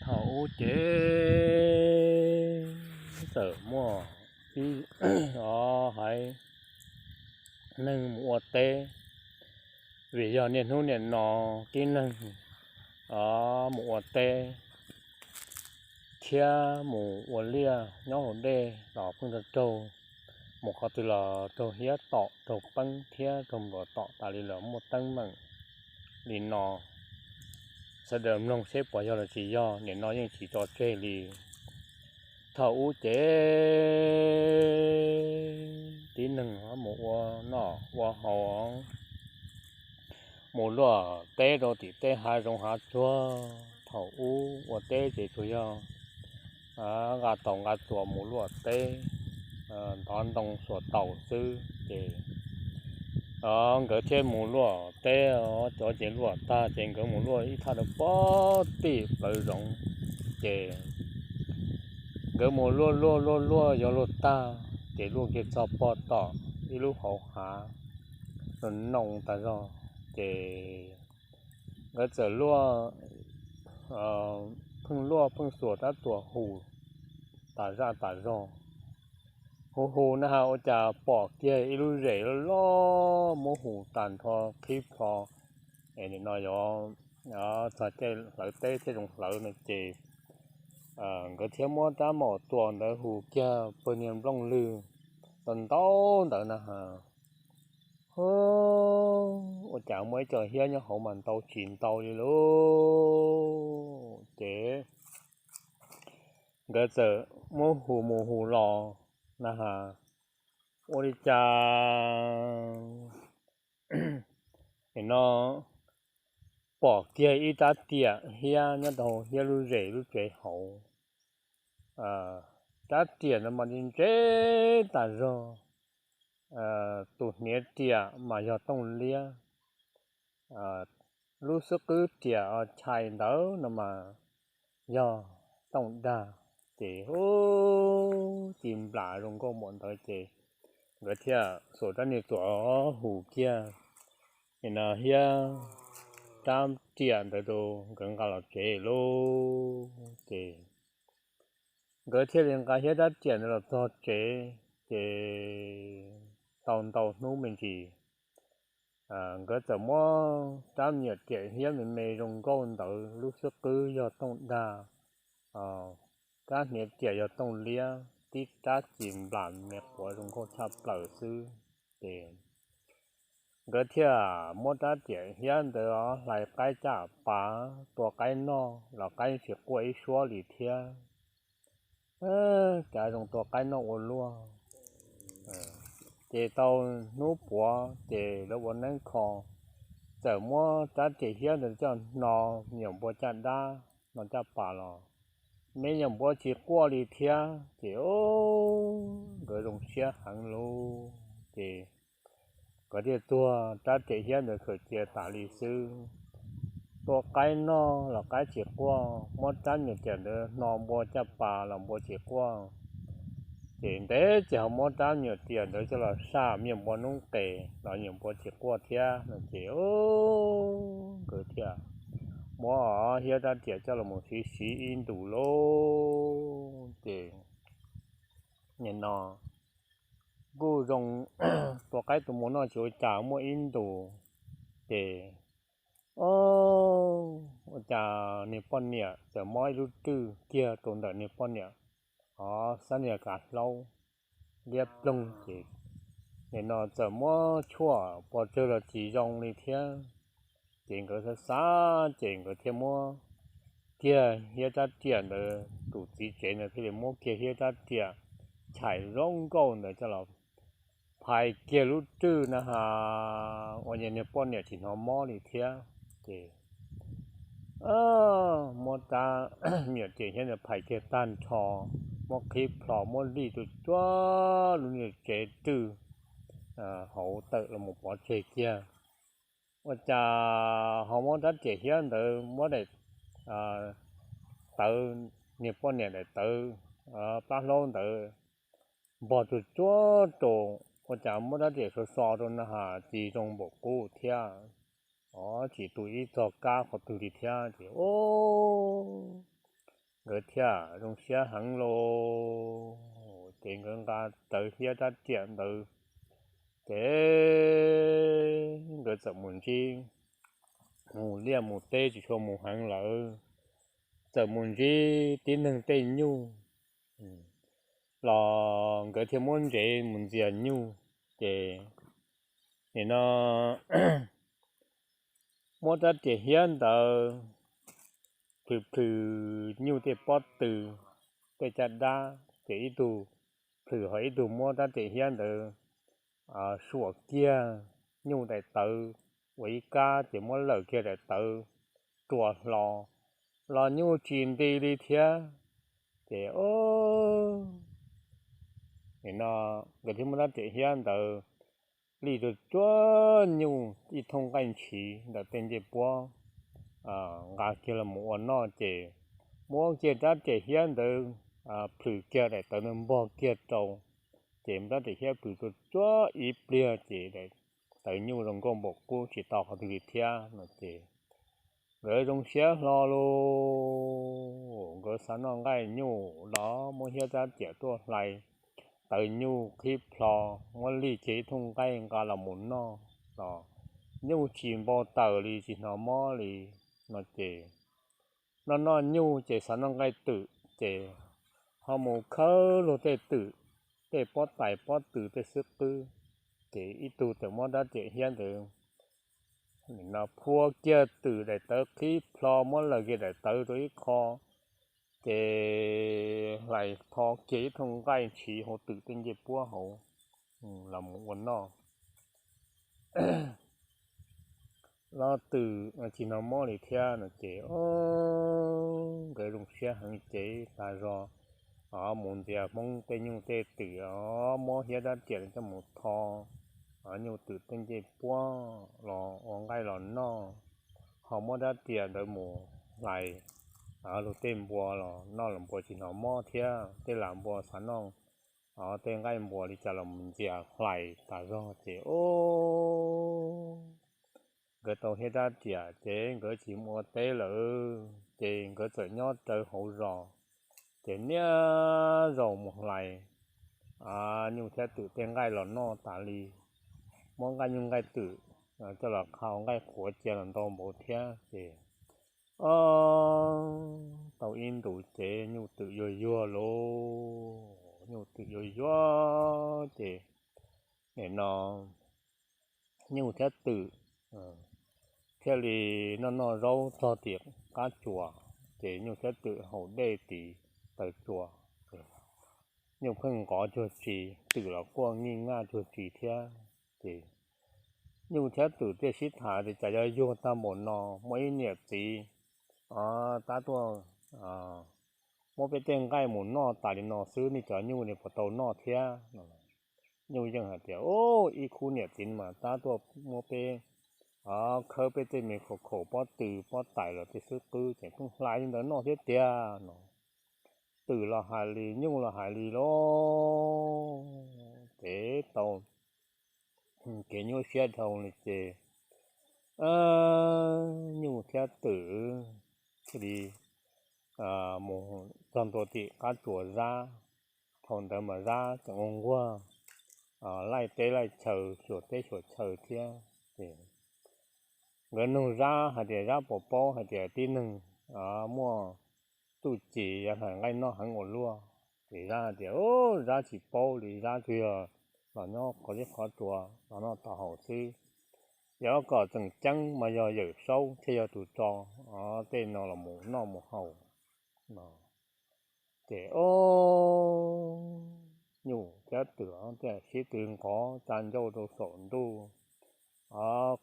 Thaum ub ces txawm muaj ib, o, haiv neeg mus ua teb, vim yog niaj hnub niaj no tib neeg, o, mus ua teb thiab mus ua liaj nyob hauv dej los pheej raug, mus qhov twg los raug hiab tom raug peeb thiab raug npluav tom tas li lawm, muaj teeb meem li no. Sawv daws mloog seb puas yog los tsis yog, nim no yeej tsis tso tseg li. Thaum ub ces tib neeg mus ua noj ua haus, mus luaj teb rau tim tej hav zoov hav tsuag. Thaum ub ua teb ces tsuas yog nqa taus nqa tuas mus luaj teb, ntov ntoo xuas taus xwb ces nkawd thiaj mus luaj teb. Cov ces luaj tag ces nkawd mus luaj ib thaj rau pem tim plawv zoov. Ces nkawd mus luaj luaj luaj luaj yog luaj tag ces luaj kiag txog pem tom ib lub hauv hav noo tag zog. Ces nkawd txawm luaj, pheej luaj pheej xuas rab tuas hu tas zaj tas zog. Hu hu na has ua cas pom kiag ib lub zes loj loj muab hu tag nrho qhib plho. Es nim no yuav txog caij hlawv teb thiaj zoo hlawv no ces nkawd thiaj muab rab maum tuas ntawd hu kiag pawg niag nplooj lwg ntau ntau ntawd na has. Ua cas muaj ib co hiab nyob hauv mas ntau tsis ntau li lauj. Ces nkawd txawm muab hu mus hu los na has, ua li cas nim no pom kiag ib rab riam hiab nyob rau hiab lub zes lub tsev hauv. Rab riam ntawd mas ntse ntse tas zog, tus hniav riam mas yog tooj liab, lub xub qwb riam chais ntawd no mas yog tooj dag. Ces hu ci nplas zoo nkauj npaum ntawd ces nkawd thiaj xuas rab niag tuas hu kiag nim no hiab rab riam ntawd rau nkawd nqa los tsev lauj. Ces nkawd thiaj li nqa hiab rab riam ntawd los txog tsev. Ces tau ntau hnub me ntsis, nkawd txawm muab rab me nyuam riam hiab me me zoo nkauj ntawd, lub xub qwb yog tooj dag, rab hniav riam yog tooj liab, tib rab ci nplas me quav zoo nkauj tshaj plaws xwb. Ces nkawd thiaj muab rab riam hiab ntawd hlais qaib caj pas tua qaib noj los qaib tsis quaj ib suab li thiab. Cav zoo tua qaib noj ua luaj. Ces tau hnub puav ces lawv ua neeb kho, txawm muab rab riam hiab ntawd coj hno me nyuam npua caj dab, hno caj pas los me nyuam npua tsis quaj li thiab. Ces nkawd zoo siab heev lauj. Ces nkawd thiaj txuag rab riam hiab ntawd khaws cia tas li xwb. Tua qaib noj los qaib tsis quaj, muab rab me nyuam riam ntawd hno npua caj pas los npua tsis quaj. Ces ntev ces ho muab rab me nyuam riam ntawd coj los saj me nyuam npua noob qes los me nyuam npua tsis quaj thiab no ces nkawd thiaj muab hiab rab riam coj los mus siv siv ib ntus lauj. Ces nim no kuj zoo, tua qaib tua npua noj tsis ua cas muaj ib ntus, ces ua cas niag poj niam txawm mob ib lub rwj kiag rau ntawm niag poj niam, o, xab niag kav hlaub liab ploog. Ces nim no txawm muab tshuaj pov tsawg los tsis zoo li thiab. Ces nkawd xav xav ces nkawd thiaj muab kiag hiab rab riam ntawd, tus txiv tsev ntawd thiaj li muab kiag hiab rab riam chais zoo nkauj ntawd coj los phais kiag lub rwj na has, ua cas niag poj niam tsis hnov mob li thiab. Ces muab rab me nyuam riam hiab ntawd phais kiag tag nrho, muab qhib plho muab lij tsuag tsuag lub niag tsev rwj hauv tawm los mus pov tseg kiag. Ua cas ho muab rab riam hiab ntawd muab daim tawv, niag poj niam daim tawv plab hlaub ntawd npog tsuag tsuag rau, ua cas muab rab riam so so rau na has tsis zoo npaum qub thiab. O, tsis tu ib txog kab qhov twg li thiab ces, o, nkawd thiaj zoo siab heev los ces nkawd nqa rawv hiab rab riam ntawd ces nkawd txawm mus ntsib, mus liaj mus teb tsis tshua mus heev lawm, txawm mus ntsib tib neeg tej nyuj los nkawd thiaj muab ntsev mus ntxias nyuj ces nim no muab rab riam hiab ntawd plhws plhws nyuj tej pob tw, tej caj dab ces ib tug plhws ho ib tug muab rab riam hiab ntawd suam kiag nyuj daim tawv ua ib kab ces muab lawm kiag daim tawv rua hlo los nyuj tsis nti li thiab. Ces nim no nkawd thiaj muab rab riam hiab ntawd lij rua tsuag nyuj ib thooj nqaij ntshiv ntawm tej ncej puab nqa kiag los mus ua noj ces muab kiag rab riam hiab ntawd plhws kiag daim tawv ntawd npog kiag rau ces rab riam hiab plhws rua tsuag ib pliag ces daim tawv nyuj zoo nkauj npaum qub tsis tau qhov twg li thiab no ces nkawd zoo siab hlo lawm, nkawd xav noj nqaij nyuj los muab hiab rab riam tuaj hlais tawv nyuj qhib plho, muab lij kiag ib thooj nqaij nqa los mus noj los nyuj tsis npau taws li tsis hnov mob li no ces noj noj nyuj ces xav noj nqaij twm ces ho mus khawb luag tej twm, tej pob tais pob tw tej xwb qwb ces ib tug txawm muab rab riam hiab ntawd phua kiag twm daim tawv qhib plho muab lawm kiag daim tawv rau ib qho ces hlais tho kiag ib thooj nqaij ntshiv hauv twm tej ncej puab hauv los mus ua noj los twm tsis hnov mob li thiab no ces nkawd zoo siab heev ces tag zog mus ntxias Hmoob tej nyuj tej twm, muab hiab rab riam coj mus tho nyuj twm tej ncej puab los ua nqaij los noj, ho muab rab riam ntawd mus hlais luag tej npua los noj los npua tsis hnov mob thiab, tej lam npua xav noj tej nqaij npua li cas los mus ntxias hlais tas zog ces nkawd tau hiab rab riam ces nkawd tsis mus ua teb lawm ces nkawd txawm nyob rawv hauv zos ces niaj zaus mus hlais nyuj thiab twm tej nqaij los noj tas li, muab nqaij nyuj nqaij twm coj los qhau nqaij qhuav cia los ntau npaum thiab ces tau ib ntus ces nyuj twm yuag yuag lauj, nyuj twm yuag yuag ces nim no nyuj thiab twm thiaj li noj noj zaub txog tim qab tsuas ces nyuj thiab twm haus dej tim taw tsuas. Nyuj pheej nqov cuag tsis, twm los quaj ngij ngaj cuag tsis thiab ces nyuj thiab twm thiaj sib tham tias cas yuag yuag tag npaum no muaj ib niam txiv tab tuaj muab peb tej nqaij mus noj tas li no xwb, nej cov nyuj ne puas tau noj thiab no. Nyuj yeej hais tias, ib khub niam txiv mas tab tuaj muab peb khawb peb tej me khaum khaum pob tw pob tais los tej xwb qwb ces pheej hlais li ntawd noj thiab tiag no. Twm los hais li, nyuj los hais li lauj, ces tau kev nyuaj siab dhau li ces nyuj thiab twm thiaj li mus txog ntua tim qab tsuas Zab. Thaum ntawd mas Zab tseem ua nquag laij teb laij chaw, xyuas teb xyuas chaw thiab ces nkawd nug Zab hais tias Zab puas paub hais tias tib neeg muaj txuj ci yuav hlais nqaij noj heev ua luaj. Ces Zab hais tias, Zab tsis paub li, Zab tsuas yog los nyob qhov zeb qhov tsua los noj tau haus xwb. Yog kom tseem ceeb mas yog Yawm Saub thiaj yog tus tso tej no los mus noj mus haus no. Ces nyuj thiab twm thiaj sib tw nqov tsa ncauj rau saum ntuj,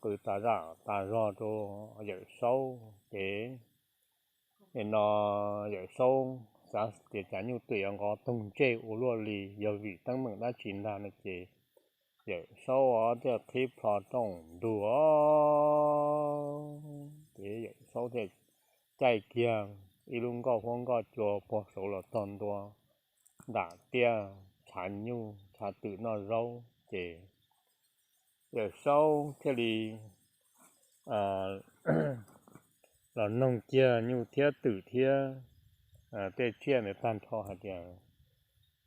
qw tas zaj tas zog rau Yawm Saub ces nim no Yawm Saub xav tias cas nyuj twm yuav nqov toog ntsej ua luaj li, yog vim teeb meem dab tsi ntag no ces Yawm Saub thiaj qhib plho rooj ntug os. Ces Yawm Saub thiaj caij kiag ib lub nkoj huab nkoj cua puag saud los txog ntua nram tiaj tshav nyuj tshav twm noj zaub ces Yawm Saub thiaj li los noog kiag nyuj thiab twm thiab tej tsiaj ntawd tag nrho hais tias,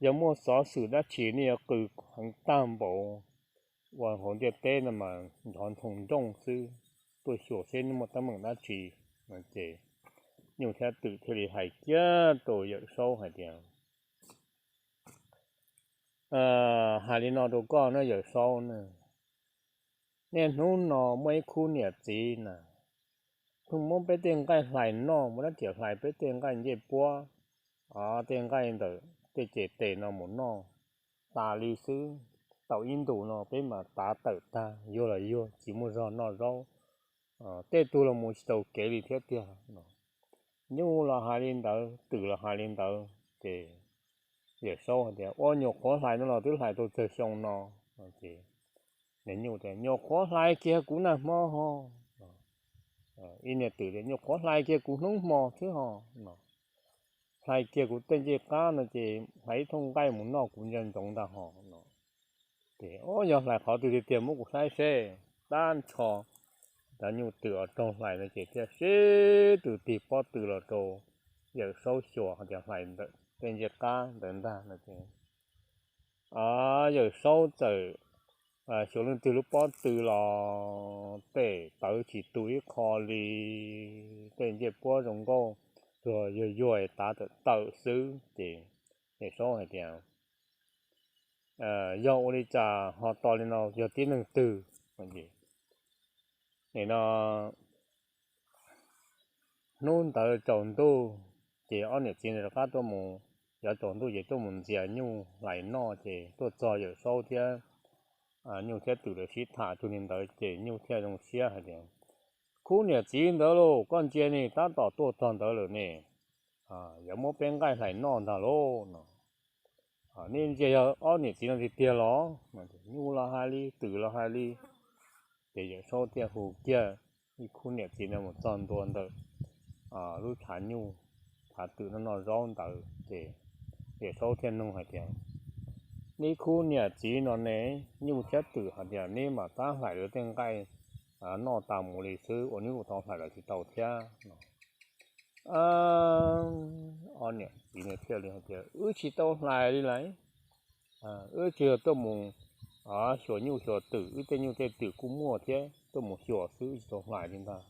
yog muaj xov xwm dab tsi nej yuav qw heev tag npaum uas hauv ntiaj teb no mas nrov nthoog nrooj xwb, tuaj xyuas seb nej muaj teeb meem dab tsi. Ces nyuj thiab twm thiaj li hais kiag rau Yawm Saub hais tias, hais li no rau koj na Yawm Saub na, niaj hnub no muaj ib khub niam txiv na, pheej muab peb tej nqaij hlais noj, muab rab riam hlais peb tej nqaij ncej puab, tej nqaij ntawm tej ces tes no mus noj tas li xwb. Tau ib ntus no peb mas tav tawm tag, yuag los yuag tsis muaj zog noj zaub, tej tug los mus tsis tau kev li thiab tiag. Nyuj los hais li ntawd, twm los hais li ntawd, ces Yawm Saub hais tias, ua nyuam qhuav hlais no los twb hlais tau tsawg xyoo no. Ces nyuj tias, nyuam qhuav hlais kiag kuv nag hmo ho. Ib niag twm tias, nyuam qhuav hlais kiag kuv hnub hmo xwb ho. Hlais kiag kuv tej ncej qab no ces hlais ib thooj nqaij mus noj kuv ntsia ntsoov ntag ho no. Ces, o, yog hlais qhov twg tiag tiag muab kuv saib seb. Tab nrho cov nyuj twm uas raug hlais no ces thiaj sib tw tig pob tw los rau Yawm Saub xyuas hais tias hlais ntawm tej ncej qab ntawd ntag no ces Yawm Saub txawm xyuas leej twg lub pob tw los tej tawv tsis tu ib qho li, tej ncej puab zoo nkauj, tsuas yuag yuag tav tawm tawm xwb. Ces Yawm Saub hais tias, yog ua li cas ho to li no, yog tib neeg twg? Nim no hnub ntawd tsaus ntuj ces ob niam txiv ntawd rov qab tuaj mus, cov tsaus ntuj ces tuaj mus ntxias nyuj hlais noj ces tuaj txog Yawm Saub thiab nyuj thiab twm lawv sib tham cuag li ntawd ces nyuj thiaj zoo siab hais tias, khub niam txiv ntawd lauj, koj ntsia ne, tab tom tuaj txog ntawd lawm ne, yuav muab peb nqaij hlais noj ntag lauj no. Nej ntsia yog ob niam txiv no tiag tiag los? Nyuj los hais li, twm los hais li. Ces Yawm Saub thiaj hu kiag ib khub niam txiv ntawd mus txog ntua ntawm lub tshav nyuj, tshav twm noj noj zaub ntawd ces Yawm Saub thiaj nug hais tias, neb khub niam txiv no ne, nyuj thiab twm hais tias neb mam tab hlais lawv tej nqaij noj tas mus li xwb, ua neb lus tau hlais lawv tsis tau thiab no. Ob niam txiv no thiaj li hais tias, wb tsis tau hlais li lawm, wb tsuas yog tuaj mus xyuas nyuj xyuas twm, wb tej nyuj tej twm kuj muaj thiab, tuaj mus xyuas xwb, wb tsis tau hlais li ntag.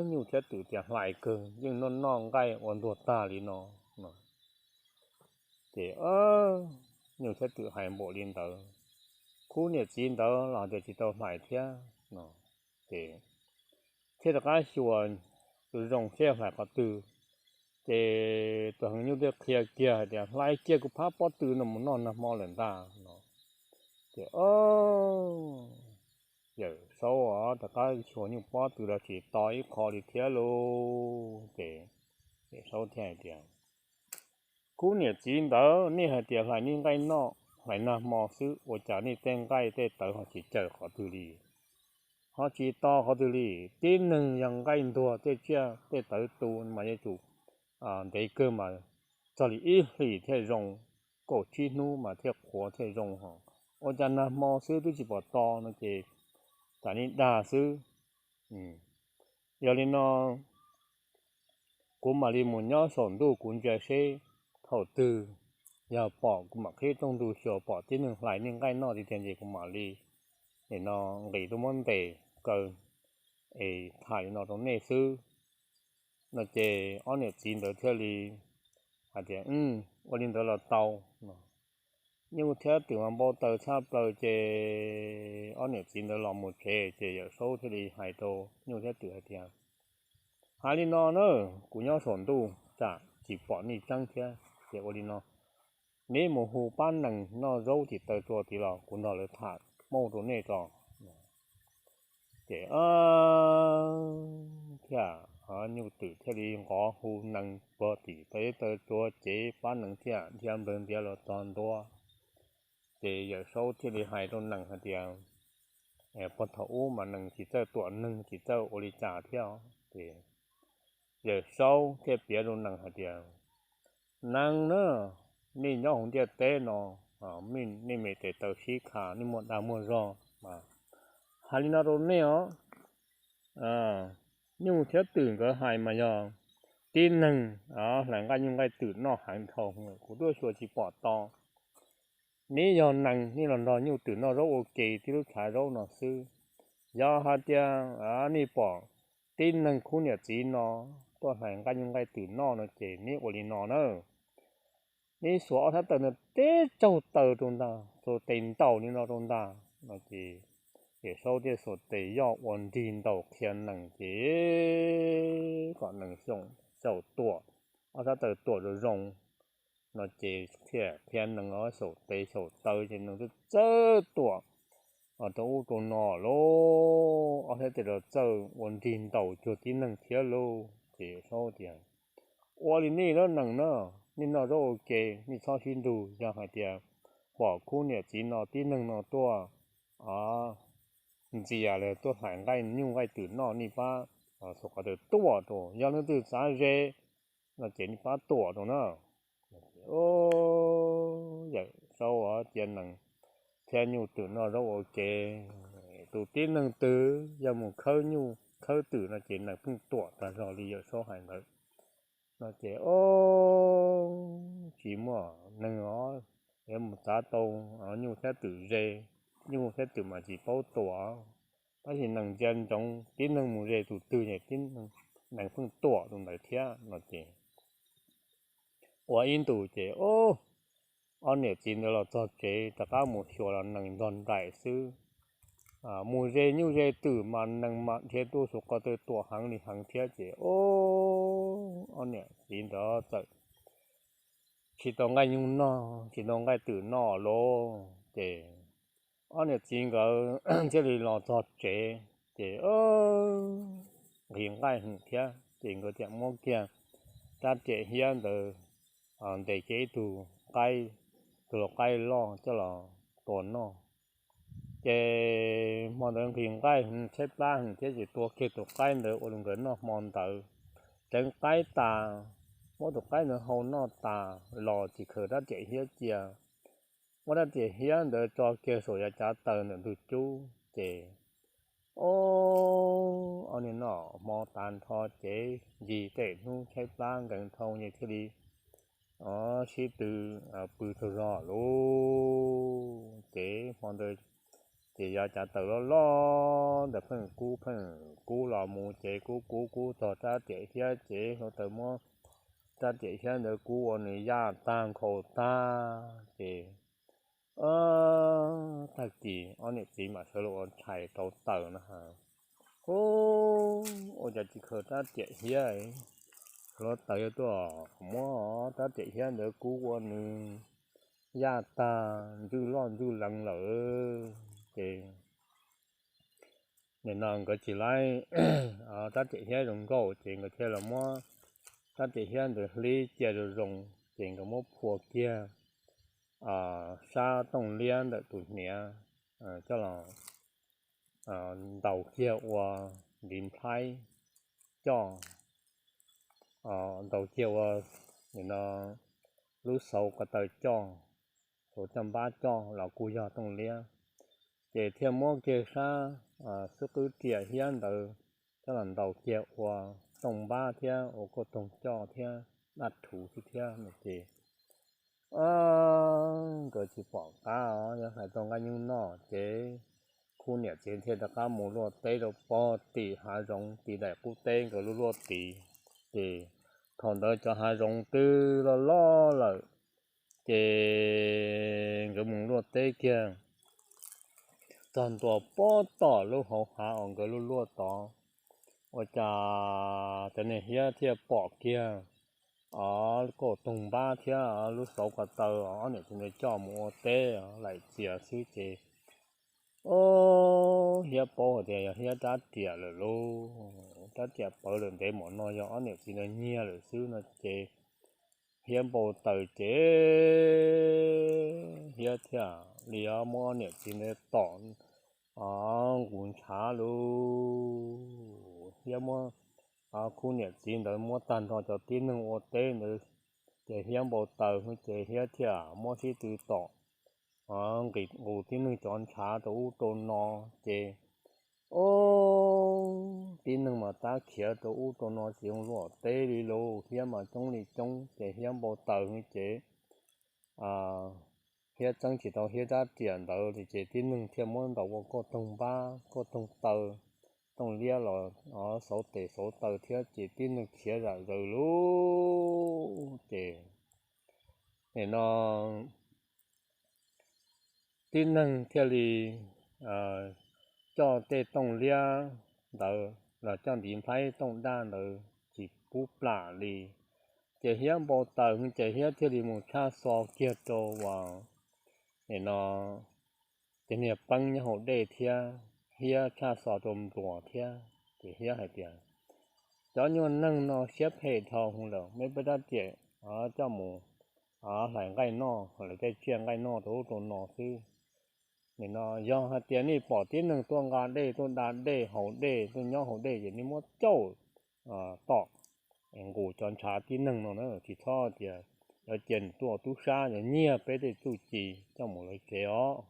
Nyuj thiab twm tias, hlais kawg, yeej noj noj nqaij ua ntuag tag li no. Ces nyuj thiab twm hais npaum li ntawd, khub niam txiv ntawd los tias tsis tau hlais thiab no. Ces thiaj rov qab xyuas zoo zoo seb hlais qhov twg. Ces tus heev nyuj thiaj qhia kiag hais tias, hlais kiag kuv phab pob tw no mus noj nag hmo lawm ntag no. Ces Yawm Saub rov qab xyuas nyuj pob tw los tsis to ib qho li thiab lauj. Ces Yawm Saub thiaj hais tias, khub niam txiv ntawd, nej hais tias hlais nej nqaij noj, hlais nag hmo xwb, ua cas nej tej nqaij tej tawv ho tsis cawm qhov twg li, ho tsis to qhov twg li? Tib neeg yog nqaij ntuag, tej tsiaj tej tawv tu mas yuav tsum ntev kawg mas txog li ib hlis thiaj zoo, kaum tsib hnub mas thiaj qhuav thiaj zoo ho, ua cas nag hmo xwb twb tsis pom to no ces tsam nej dag xwb. Yog li no kuv mam li mus nyob saum ntuj kuv ntsia seb thaum twg yog pom kuv mam qhib rooj ntuj xyuas pom tib neeg hlais nej nqaij noj tiag tiag ces kuv mam li nim no nqis tuaj muab ntes kaw es tham li no rau nej xwb. No ces ob niam txiv ntawd thiaj li hais tias, ua li ntawd los tau no. Nyuj thiab twm mas npau taws tshaj plaws ces ob niam txiv ntawd los mus tsev ces Yawm Saub thiaj li hais rau nyuj thiab twm hais tias, hais li no na, kuv nyob saum ntuj tsam tsis pom nej tseeb thiab ces ua li no, neb mus hu pab nees noj zaub tim taw tsua tid los kuv nrog lawv tham mauj rau nej tso. Ces thiaj nyuj twm thiaj li nqov hu nees puag tim taw taw tsua cev pab nees thiaj dhia nplawg ntiav los txog ntua. Ces Yawm Saub thiaj li hais rau nees hais tias, puag thaum ub mas nees tsis txawj tuam neeg tsis txawj ua li cas thiab os. Ces Yawm Saub thiaj piav rau nees hais tias, nees na, nej nyob hauv ntiaj teb no, nej me tes taw sib kha, nej muaj dag muaj zog mas hais li no rau nej os, nyuj thiab twm nkawd hais mas yog tib neeg hlais nqaij nyuj nqaij twm noj heev dhau, kuv tuaj xyuas tsis pom tau. Neb yog nees, neb los nrog nyuj twm noj zaub ua ke tib lub tshav zaub no xwb. Yog hais tias neb pom tib neeg khub niam txiv no tuaj hlais nqaij nyuj nqaij twm noj no ces neb ua li no na, neb xuas ob sab taw no teb tsaug taw rau ntag, xuas tes ntaus li no rau ntag no ces Yawm Saub thiaj xuas tes yoj ua nrig ntaus qhia nees ces kom nees xyaum tuam, ob sab taw tuam zoo zoo no ces thiaj qhia nees os, xyaum tes xyaum taw ces nees txawj tuam rau ub rau no lauj, ob sab tes los txawj ua nrig ntaus cuag tib neeg thiab lauj. Ces Yawm Saub tias, ua li nej lub nees na, nej noj zaub ua ke, nej txhob sib nrug, yog hais tias pom khub niam txiv no tib neeg no tuaj ntxias los tuaj hlais nqaij nyuj nqaij twm noj nej pab xuas qhov taw tuam rau, yog leej twg txav ze no ces nej pab tuam rau na. Yawm Saub cia nees thiab nyuj twm noj zaub ua ke, tus tib neeg twg yog mus khawb nyuj khawb twm no ces nees pheej tuam tag zog li Yawm Saub hais ntawd no ces o, tsis muaj neeg os, yuav mus txav tau nyuj thiab twm ze, nyuj thiab twm mas tsis paub tuam, tab sis nees ntsia ntsoov tib neeg mus ze tus twg ces tib neeg pheej tuam tus ntawd thiab no ces ua ib ntus ces ob niam txiv ntawd los txog tsev rov qab mus xyuas los nees nrog nraim xwb. Mus ze nyuj ze twm mas nees mas dhia tuaj xuas qhov taw tuam heev li heev thiab ces ob niam txiv ntawd txawm tsis tau nqaij nyuj noj tsis tau nqaij twm noj lauj ces ob niam txiv nkawd thiaj li los txog tsev ces nqhis nqaij heev thiab ces nkawd thiaj muab kiag rab riam hiab ntawd ntes kiag ib tug qaib, tus lau qaib loj coj los tua noj. Ces hmo ntawd nqhis nqaij heev tshaib plab heev thiab ces tua kiag tus qaib ntawd ua rau nkawd noj hmo ntawd. Tseev qaib tas, muab tus qaib ntawd hau noj tas los tsis khaws rab riam hiab cia, muab rab riam hiab ntawd tso kiag saum yav cav taws ntawm ntug cub ces ob niag noj hmo tas nrho ces ncig tej hnub tshaib plab nkees dhau ces thiaj li sib tw pw tsaug zog lauj. Ces hmo ntawd ces yav cav taws loj loj ntawd pheej kub pheej kub los mus ces kub kub kub txog rab riam hiab ces hluav taws muab rab riam hiab ntawd kub ua nws yaj tag nkhaus tag ces tag kis ob niam txiv mam sawv los ua tshais rauv taws no ha. Ub, ua cas tsis khaws rab riam hiab, hluav taws yog tuaj muab rab riam hiab ntawd kub ua nws yaj tag ntswj loj ntswj lees lawm ces nim no nkawd tsis laib rab riam hiab zoo nkauj ces nkawd thiaj los muab rab riam hiab ntawd hlib cia zoo zoo ces nkawd muab phua kiag sab tooj liab ntawm tus hniav coj los ntaus kiag ua ntiv nplhaib coj, ntaus kiag ua nim no lub xauv ko taw coj, xauv coj npab coj los kuj yog tooj liab. Ces thiaj muab kiag sab xub qwb riam hiab ntawd coj los ntaus kiag ua tooj npab thiab ua kauj toog coj thiab daj rhuv xwb thiab no ces nkawd tsis pom qab os, yog hais tau nqaij nyuj noj ces khub niam txiv thiaj rov qab mus luaj teb rau pog tim hav zoov tim daim qub teb nkawd luaj luaj tid. Ces thaum ntawd cov hav zoov twb loj loj lawm, ces nkawd mus luaj teb kiag txog ntua pob tom lub hauv hav uas nkawd luaj luaj tod, ua cas cov niag hiab thiaj pom kiag kauj toog npab thiab lub xauv ko taw ob niam txiv ntawd coj mus ua teb laim txias xwb ces o, hiab paub hais tias yog hiab rab riam lawm lauj, rab riam pawv lawm ntev mom no yog ob niam txiv ntawd nyiag lawm xwb no ces hiab npau taws ces hiab thiaj li muab ob niam txiv ntawd tom nqus ntshav lauj. Hiab muab khub niam txiv ntawd muab tag nrho cov tib neeg ua teb ntawd ces hiab npau taws ces hiab thiaj muab sib tw tom nqus tib neeg cov ntshav rau ub rau no ces o, tib neeg mas tab khiav rau ub rau no tsis zoo luaj teb li lauj, hiab mas coob li coob ces hiab npau taws ces hiab txeeb tsis tau hiab rab riam ntawd ces tib neeg thiaj muab ntaus ua kauj toog npab kauj toog taw, tooj liab los xauv tes xauv taw thiab ces tib neeg khiav zam zaws lauj. Ces nim no tib neeg thiaj li coj tej tooj liab ntawd los coj ntiv nplhaib tooj daj ntawd tsis pub plam li. Ces hiab npau taws ces hiab thiaj li mus tshaj xo kiag rau uas nim no cov niag peeb nyob hauv dej thiab, hiab tshaj xo rau npluas thiab ces hiab hais tias, cov nyuag neeg no siab phem dhau hwv lawm, meb peb rab riam coj mus hlais nqaij noj, lawv tej tsiaj nqaij noj rau ub rau no xwb. Nim no yog hais tias nej pom tib neeg tuaj nqa dej tuaj da dej haus dej tuaj nyob hauv dej ces nej muab cauj tom nqus cov ntshav tib neeg no na, tsis txhob tias yuav cia nws tuaj tub sab yuav nyiag peb tej txuj ci coj mus lawv tsev os.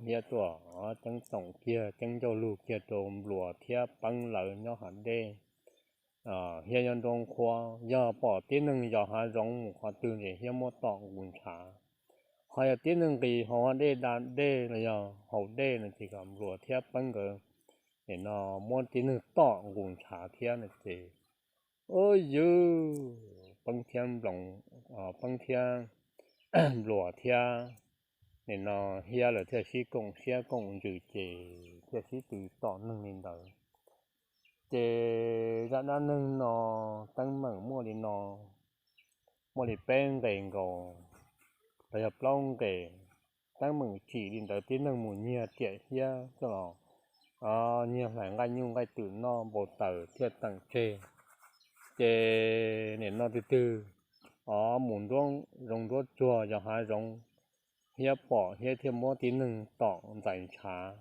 Hiab tuaj ceeb toom kiag ceeb ncauj lug kiag rau npluas thiab peeb lawv nyob hav dej. Hiab nyob nruab nqhuab, yog pom tib neeg yos hav zoov mus qhov twg ces hiab muab tom nqus ntshav. Ho yog tib neeg nqis hauv hav dej da dej los yog haus dej no ces kom npluas thiab peeb nkawd nim no muab tib neeg tom nqus ntshav thiab no ces, ua yws, peeb thiab nploos, peeb thiab npluas thiab nim no hiab lawv thiaj sib koom siab koom ntsws ces thiaj sib tw tom neeg li ntawd. Ces zaj dab neeg no teeb meem muaj li no, muaj li peb nqes nkaus los yog plaub nqes. Teeb meem tsim li ntawd tib neeg mus nyiag riam hiab coj los nyiag hlais nqaij nyuj nqaij twm noj npau taws thiaj teem tseg. Ces nim no twg twg mus nruab zoov nruab tsuag yos hav zoov, hiab pom hiab thiaj muab tib neeg tom ntxais ntshav.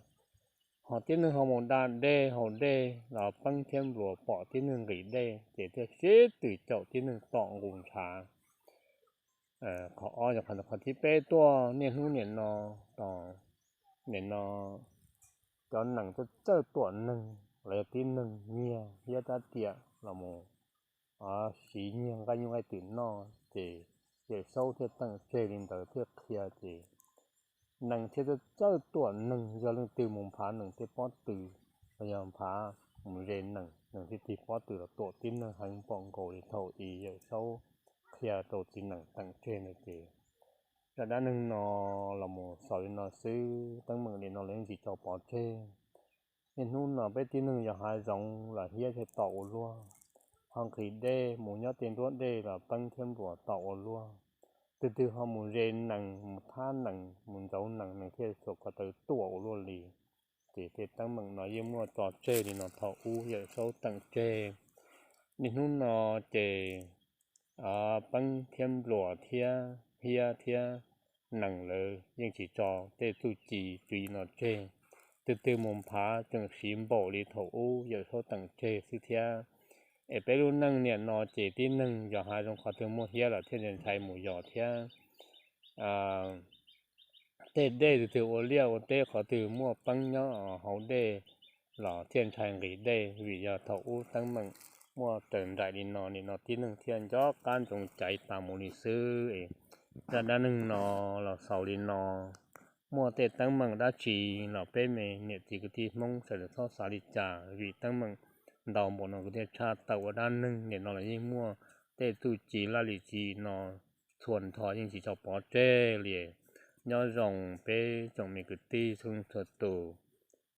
Ho tib neeg ho mus da dej haus dej los peeb thiab npluas pom tib neeg nqis dej ces thiaj sib tw caum tib neeg tom nqus ntshav. Qhov ob yog qhov thib peb tuaj niaj hnub nim no, nim no cov nees tuaj txawj tuam neeg los yog tib neeg nyiag hiab rab riam los mus siv nyiag nqaij nyuj nqaij twm noj ces Yawm Saub thiaj teem tseg li ntawd thiaj qhia ces nees thiaj txawj tuam neeg, yog leej twg mus nphav nees tej pob tw los yog nphav mus ze nees, nees thiaj tig pob tw los tuam tib neeg heev npaum nkaus li thaum i Yawm Saub qhia rau txiv nees teem tseg ntawd ces zaj dab neeg no los mus xaus li no xwb, teeb meem li no los yeej tsis tso pov tseg. Niaj hnub no peb tib neeg yos hav zoov los hiab thiaj tom ua luaj, ho nqhis dej mus nyob tej nruab dej los peeb thiab npluas tom ua luaj. Twg twg ho mus ze nees mus thab nees mus ntxauv nees, nees thiaj txhua ko taw tuam ua luaj li. Ces tej teeb meem no yeej muaj tso tseg li no thaum ub Yawm Saub teem tseg. Niaj hnub no ces peeb thiab npluas thiab hiab thiab nees lawv yeej tsis tso tej txuj ci tswv yim no tseg. Twg twg mus nphav tseem siv npaum li thaum ub Yawm Saub teem tseg xwb thiab. Es peb lub neej niam no ces tib neeg yos hav zoov qhov twg muaj hiab los thiaj ntshai mus yos thiab. Tej dej twg twg ua liaj ua teb qhov twg muaj peeb nyob hauv dej los thiaj ntshai nqis dej, vim yog thaum ub teeb meem muaj raws nraim li no, nim no tib neeg thiaj nco qab ntsoov caiv tas mus li xwb. Zaj dab neeg no los xaus li no. Muaj tej teeb meem dab tsi los peb me niam txiv kwv tij Hmoob sawv daws txhob xav li cas, vim teeb meem ntau npaum no kuv thiaj tshaj tawm ua dab neeg. Nim no los yeej muaj tej txuj ci laj lim ci no txhua nrho yeej tsis tso pov tseg li. Nyob zoo peb tsoom me kwv tij txhua leej txhua tus,